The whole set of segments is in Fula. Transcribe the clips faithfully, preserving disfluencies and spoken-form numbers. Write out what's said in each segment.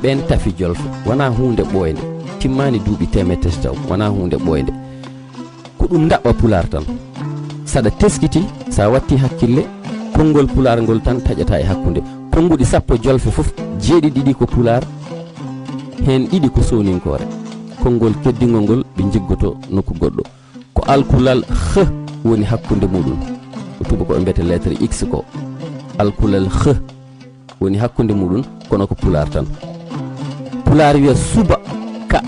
Ɓeen tafi jolfe, wonaa huunde ɓooynde, timmaani duuɓi teemedde tati taw, wonaa huunde ɓooynde. Ko ɗum ndaɓɓa pulaar tan. Saɗa teskiti, sa watti hakkille, konngol pulaar ngol tan taƴata e hakkunde. Konnguɗi sappo jolfe fof, jeeɗiɗi ɗi ko pulaar, heen ɗiɗi ko sooninkoore. Konngol keddingol ngol ɓe njiggoto nokku goɗɗo. Ko alkulal h woni hakkunde muɗum. Ko tuba ko ɓe mbiyata lettre X ko. Alkulal h woni hakkunde muɗum, kono ko pulaar tan. Pulaar wiya suba ka.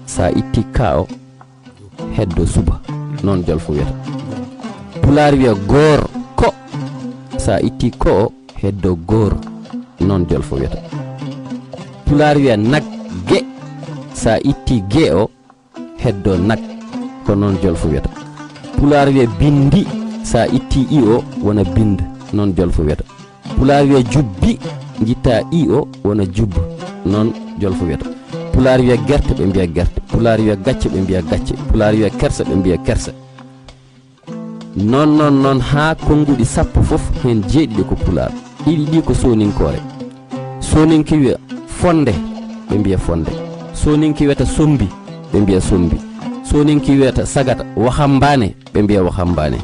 Sa itti ka o, heddo suba. Noon jolfo wiyata. Pulaar wiya goor ko. Sa itti ko o, heddo goor. Noon jolfo wiyata. Pulaar wiya nag ge. Sa itti ge o, heddo nag. Ko noon jolfo wiyata. Pulaar wiya bindi, sa itti i o, wona bind. Noon jolfo wiyata. Pulaar wiya jubbi, ngitta i o, wona jubb. Noon jolfo wiyata. Pulaar wiya gerte, ɓe mbiya gerte. Pulaar wiya gacce, ɓe mbiya gacce. Pulaar wiya kersa, ɓe mbiya kersa. Noon, noon, noon, haa konnguɗi sappo fof, heen jeeɗiɗi ko pulaar. Ɗiɗi ɗi ko sooninkoore. Sooninke wiya fonde, ɓe mbiya fonde. Sooninke wiyata sombi, ɓe mbiya sombi. Sooninke wiyata sagata, waxambaane, ɓe mbiya waxambaane.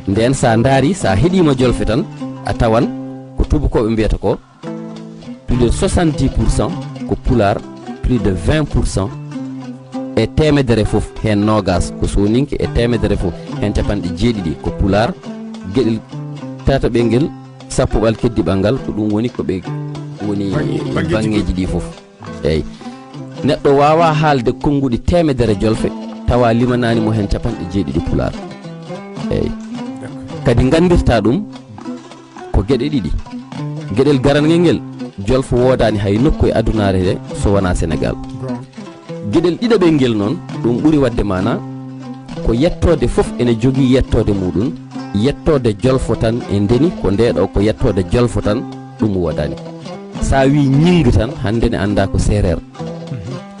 Ndeen, sa ndaari, sa heɗiima jolfe tan, a tawan ko tuubakooɓe mbiyata ko plus de soixante-dix pour cent ko pulaar, plus de vingt pour cent e teemedere fof, heen noogaas ko sooninke, e teemedere fof, heen capanɗe jeeɗiɗi ko pulaar. Geɗel tataɓel ngel, sappoɓal keddiɓal ngal, ko ɗum woni ko ɓe woni banngeeji ɗi fof. Eeyi. Neɗɗo waawaa haalde konnguɗi teemedere jolfe, tawa limanaani mo heen capanɗe jeeɗiɗi pulaar. Eeyi. Kadi nganndirta ɗum, ko geɗe ɗiɗi. Geɗel garanngel ngel, jolfo woodaani hay nokku e adunaare he so wonaa Senegaal. Geɗel ɗiɗaɓel ngel noon, ɗum ɓuri waɗde maanaa, ko yettoode fof ene jogii yettoode muɗum. Yettoode jolfo tan e ndeni, ko nde ɗo ko yettoode jolfo tan, ɗum woodaani. Sa wi ñing tan, hannde ne annda ko seereer.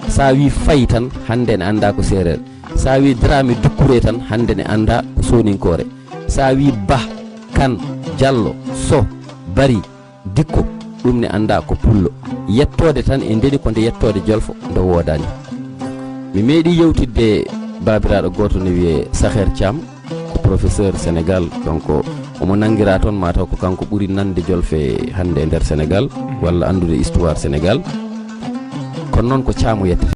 Sa wi fay tan, hannde ne annda ko seereer. Sa wi Dramé Doucouré tan, hannde ne annda ko sooninkoore. Sa wi Bah, Kan, Jallo, Soh, Bari, Dikko, ɗum ne annda ko pullo. Yettoode tan e ndeni ko nde yettoode jolfo nde woodaani. Mi meeɗi yewtidde baabiraaɗo gooto ne wiyee Saher Thiam, ko professeur Senegaal, donc omo nanngiraa toon, mataw ko kanko ɓuri nande jolfe hannde e nder Senegaal, walla anndude histoire Senegaal. Kono noon ko Thiam o yettata.